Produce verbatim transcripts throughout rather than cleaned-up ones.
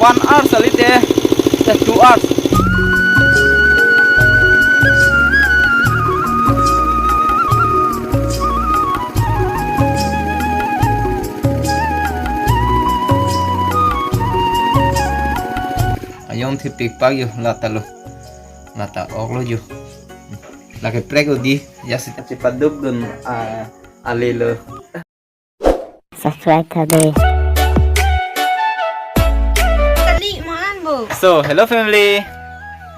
One hour salite, eh, two hours. Ayong thipik pak yo, lata lo. Lata ok lo yo. Lake prek odi, ya si, si paduk dun, ah, ale lo. Subscribe tha de. Kali mo an bo. So, hello family.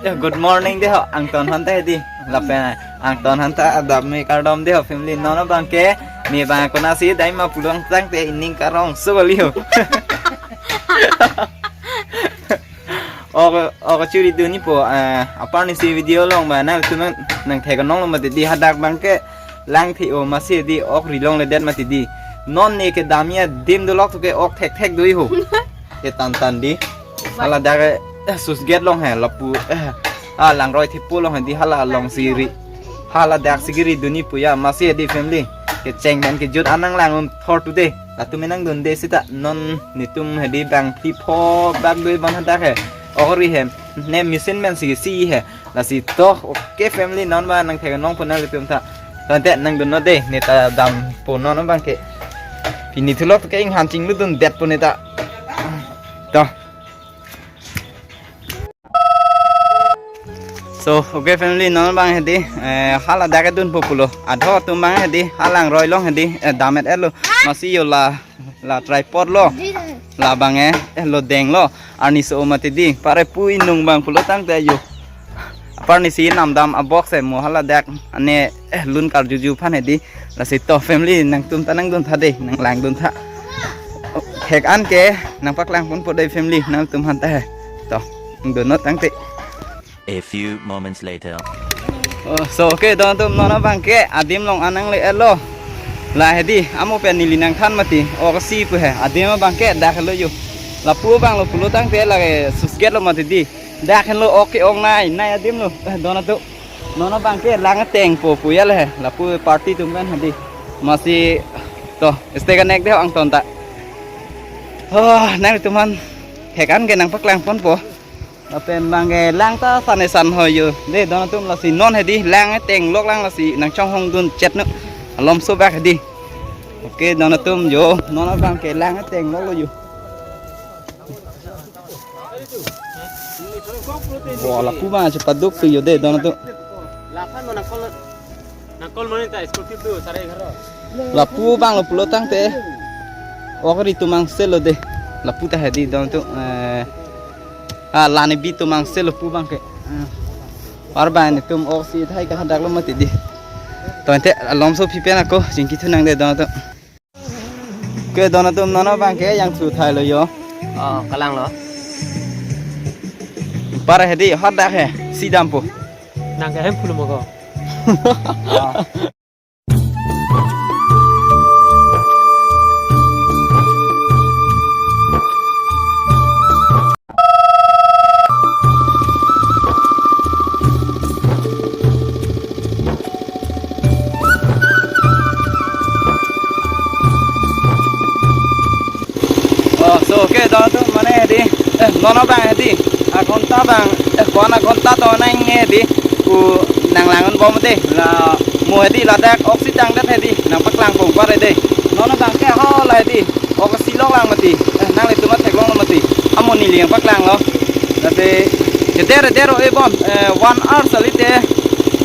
Ya, good morning de ho, angton aphan ta hedi. Lapen angton aphan ta adap me kardom de ho family. Non abangke, me abang konasi dai ma pulo tangte ining karong so kali ho. Ok, ok, churi dun-ipo, eh, aparni si video along ba nangtum nangthek nong lo mati di, hadak abangke lang thi o masi di, ok ri longledet mati di. Non ne kedam adim dolok tu ke ok thekthek do-i ho. Ke tantan di. Hala dak, eh, sus gate along he, lapu, eh, ah, langroi thipo along he di, hala along si ri. Hala dak si kiri dun-ipo ya, masi di family. Kecheng pen kejut an nanglang un thor today. Latum nangdunde seta non netum hedi bang phli pho bak do-i bon hadak he. Ok ri he. Ne machine pen si si he. Lasi to, ok family, non ba nangthek nong pon nanglitum ta. Tangte nangdun non de, ne ta dampo non abangke. Pini thulok ke inghan chinglu dundetpo ne ta. To. So, ok family, non abang hedi, eh, hala dak dunpo pulo. Adho atum abang hedi, hala langroi along hedi, eh, dam-et-et lo. Masi yo la, la tripod lo. La abang eh, eh, lo deng lo. Arni so mati di, pare pu inung abang pulo tangte yo. Aparni si namdam a-box eh, mo hala dak, ane, eh, lun karjuju aphan hedi. Lasi to family, nangtum ta nangdun tha de, nanglang dun tha. Thek an ke nangpaklang ponpo de family, nangtum aphan ta he. To, nangdun non tangte. A few moments later. Oh, so, ok, don atum, non abangke adim along an nangle-et lo. La hedi, amo pen neli nangthan mati, ok si pu he, adim abangke dak lo yo. Lapu abang lo pulo tangte lake sus gate lo mati di. Dak lo ok ke-ong nai, nai adim lo. Eh, don atum. Non abangke lang atengpo pu ya le he. Lapu party atum pen hedi. Masi to, stay connect de ho angton ta. Oh, nangtum aphan thek an ke nangpaklang ponpo. Lapen abangke lang ta sane san hoi yo. De don atum, lasi non hedi lang ateng lok lang, lasi nangchonghong dun chet no. Alom so bak hedi. Ok, don atum yo. Non abangke lang ateng lok lo yo. Wah, lapu ma chepaduk tu yo de, don atum. Laphan mo nangkol, nangkol mo ni ta school trip tu, sare egharo. Lapu abang lo pulo tangte. Ok ri atum angselo de. Lapu ta hedi don atum, eh, ah, la nebi atum angselo pu abangke. Eh, par abang netum ok si thai ke hadak lo mati di. Tangte alom so phi pen ako chingki thu nang de don atum. Ke don atum, non abangke yang su thai lo yo. Oh, kalang lo. Para hedi hadak he, si dampo. Nang ke hem pulu mo ko. Oh, so, ok, don atum, mane hedi, eh, non abang hedi, aghonta abang, eh, ko-an aghonta to nang hedi, ku nanglang un bom de, la mo hedi ladak ok si tangdet hedi, nangpaklang pon pare de, non abangke ho la hedi. Ok si lok lang mati. Eh, nanglitum ta theklong lo mati. Amo neli nangpaklang lo. Tapi keder der o-e bom, eh, one hour salite,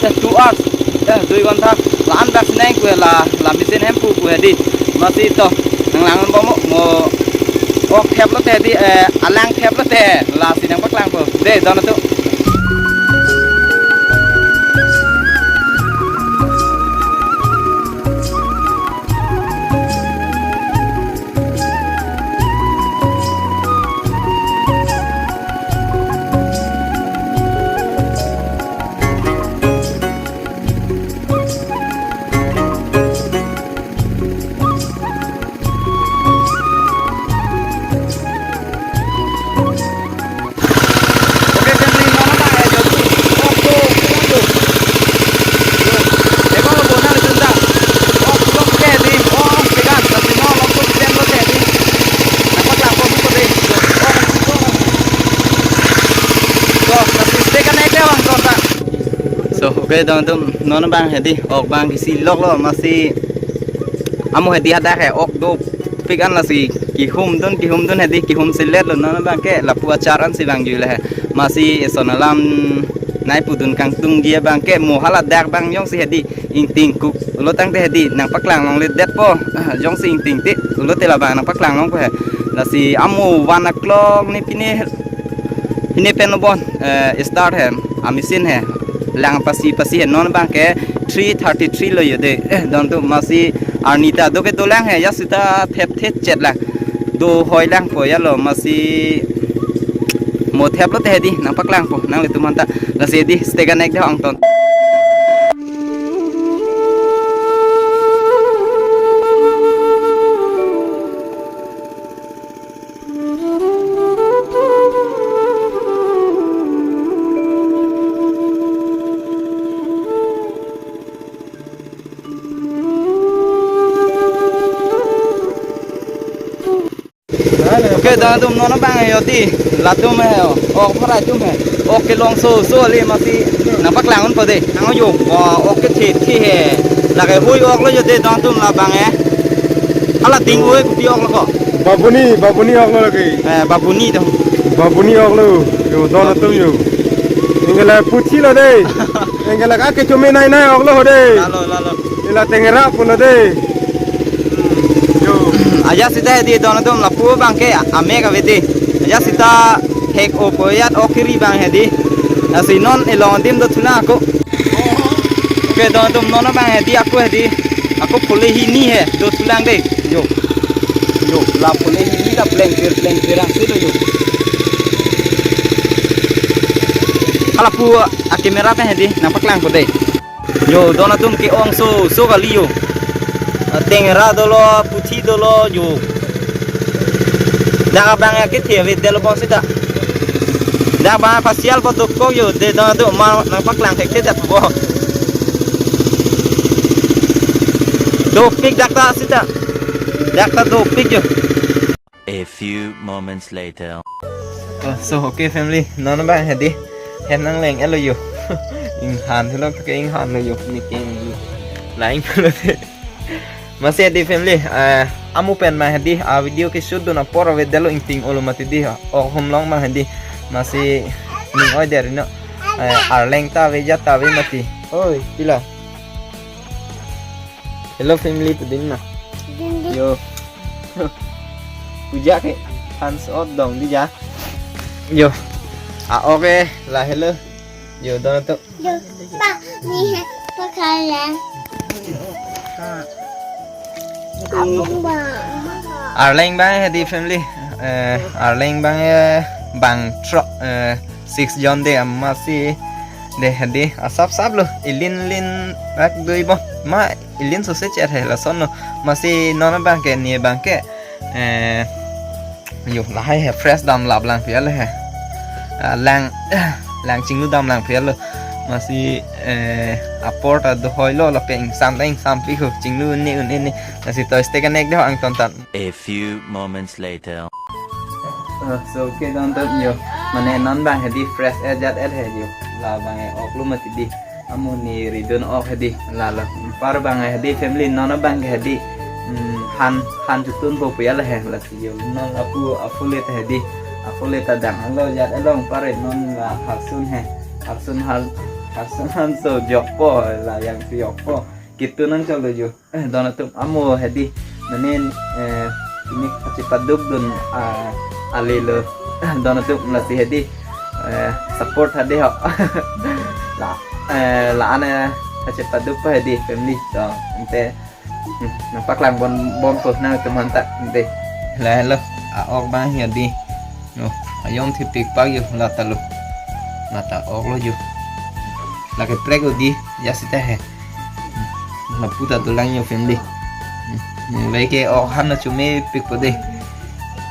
eh, two hours. Eh, dui ghonta. La-an dak si nang ku la, la machine hem pu ku hedi. Masi to. Nanglang un bom mo, mo. Ok thep lote hedi, eh, alang thep lote. Lasi nangpaklang po. De, don atum. Ok, family, non Okay, don atum, non abang hedi, ok abang kisi lok lo, amatsi amo hedi hadak he, ok dopik an lasi kihum dun, kihum dun hedi, kihum selet lo, non abang ke lapu achar ansi vangjuilo he. Amatsi eson alam nai pudun kangtung dia abang ke mo hala dak abang jongsi hedi ingting kuk lo tangte hedi nangpaklang longle detpo, jongsi ingting te lo te labang nangpaklang longpo he. Lasi amo one o'clock ni pine, pine pen lo bon, eh, start he, amachine he. Lang pasi pasi he, non abang ke three thirty-three lo yo de. Eh, don atum, amatsi arni ta do ke dolang he, ya sita thep thep chet lang. Do hoi langpo ya lo, amatsi mo thep lo te hedi nangpaklangpo nanglitum aphanta. Lasi hedi stay connect de ho angton. Okay, don atum, non abang yo di, latum he, ok pharai atum he, ok kelong so so le, amatsi nangpaklang unpo de, nang yo, wah, ok kethe the he, lake hui ok lo yo de, don atum, labang he, hala ding hui kopi ok lo ko, Babuni, Babuni ok lo lake. Eh, Babuni to. Babuni ok lo, yo, don atum yo. Anke la puthi lo de. Anke la ka kechome nai nai ok lo ho de. Lalo, lalo. Ila tengera pulo de. Yo. Ajat sita hedi don atum, lapu abang ke ame kave de. Ajat sita hek o koyat ok kiri abang hedi. Lasi non elong adim dothulang ako. Okay, don atum, non abang hedi ako hedi. Ako phule hini he dothulang de. Yo. Yo, la phule hini ta plengpir plengpir angsi lo yo. Hala pu a camera pen hedi nangpaklangpo de. Yo, don atum, ke-ong so so kali yo. Ah, tengera dolo, puthi dolo yo. Dak abang ya kethe ave delo bon sita. Dak abang pasial po dokok yo, de don atum, ma nangpaklang thekthe dak po. Dopik dak ta sita. Dak ta dopik yo. A few moments later. Oh, so okay family, non abang hedi hem nangleng-et lo yo. Inghan thulok ke inghan lo yo, ni keng lo. Lain lo de. Amatsi hedi family, eh, amo pen ma hedi a video ke shoot dun apor avedetlo, ingting olo mati di ha. Ok humlong ma hedi. Amatsi ning oi der no. Eh, arleng ta ave, jat ta ave mati. Oi, pila. Hello family, pudin na. Din din. Yo. Puja ke fans ot dong di ja. Yo. A ok ke la hello. Yo, don atum. Yo, pa, ni he, pa kaya. Abang ba. Arleng abang hedi family. Eh, arleng abang eh bang throk, eh, six jon de, amatsi de hedi asap sap lo, ilin lin ak dui bo. Ma ilin so se cher he lason lo. Amatsi non abang ke, ni abang ke, eh, yo, lahai he fresh damlap lang phial he. Ah, lang, lang chinglu dam lang phial lo. Amatsi, eh, apor ta do hoi lo, lapen ingsam ta ingsampik ho, chinglu un-e un-e ne. Amatsi to stay connect de ho angton tan. A few moments later. Ah, so okay, don atum yo. Mane non abang hedi fresh-et jat-et he yo. Labang e ok lo mati di. Amo ni ridun ok hedi. Lalo. Anpar abang hedi family, non abang hedi. Hmm, han, han chutunpo pu ya la he. Lasi yo, non apu, aphule ta hedi. Aphule ta dang lo jat-et lo, anpar non la harsun he. Harsun hal, harsun han so jokpo, la jangsi jokpo. Kitu nang cholo yo. Eh, don atum, amo hedi. Mane, eh, ini kachipaduk dun, ah, ale lo. Don atum, lasi hedi. Eh, support hedi ho. La, eh, la-an kachipaduk pa hedi family. To, ante, hmm, nangpaklang bon bon po nangtum aphanta. Ante. La hello. A ok abang hedi. No, ayong thipik pak yo, la ta lo. La ta ok lo yo. La keprek odi, ya sita he. Lapu ta dolang yo family. Nung lei ke ok han na chumepikpo de.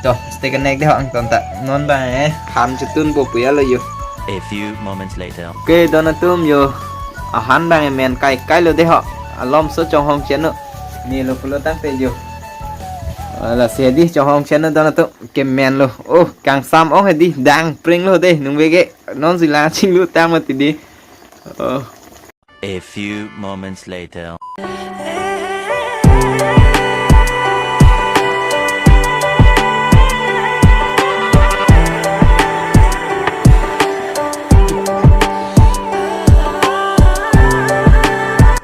To, stay connect de ho angton ta. Non abang eh, han chutunpo pu ya lo yo. A few moments later. Okay, don atum yo. A han abang eh men kai kai lo de ho. Alom so chonghong cheno. Ni lo pulo tangte yo. Lasi hedi chonghong cheno don atum. Kemen lo. Oh, kangsam ong hedi. Dang pring lo de. Nung bege. Non sila chinglu tang mati di. Oh. A few moments later.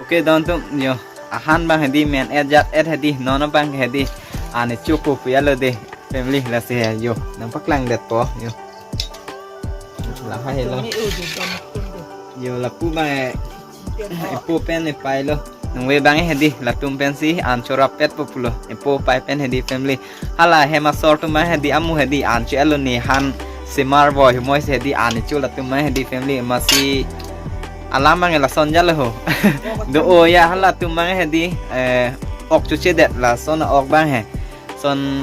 Okay, don atum, yo, ahan abang hedi, men et jat et hedi, non abang hedi, ani chokopi alo de, family, lasi he, yo, nangpaklang detpo, yo. Lahai lo. Yo, lapu abang, eh, epo pen epei lo. Nangve abang hedi, latum pensi an chorapetpo pulo. Epo epei pen hedi, family. Hala hem asor atum abang hedi, amu hedi an che-elo, ne han semar voi humoi si hedi an cho latum abang hedi, family. Amatsi alam abang lason jalo ho. Do-o ya, halatum abang hedi, eh, ok chochedet, lason ok abang he. Son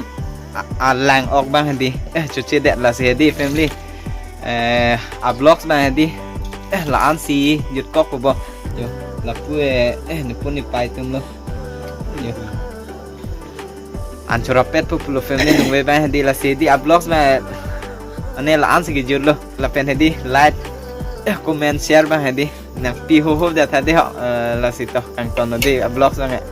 a, alang ok abang hedi, eh, chochedet, lasi hedi, family. Eh, a-vlogs abang hedi, eh, la-ansi jutkok pubo. Yo, lapu, eh, eh, nephu nepei atum lo. Yo. An chorapetpo pulo, family, nangve abang hedi, lasi hedi a-vlogs abang, ane la-ansi kejut lo. Lapen hedi like, eh, comment, share abang hedi nangpi hoho jat hedi ho, eh, lasi to kangton lo de a-vlogs abang, eh.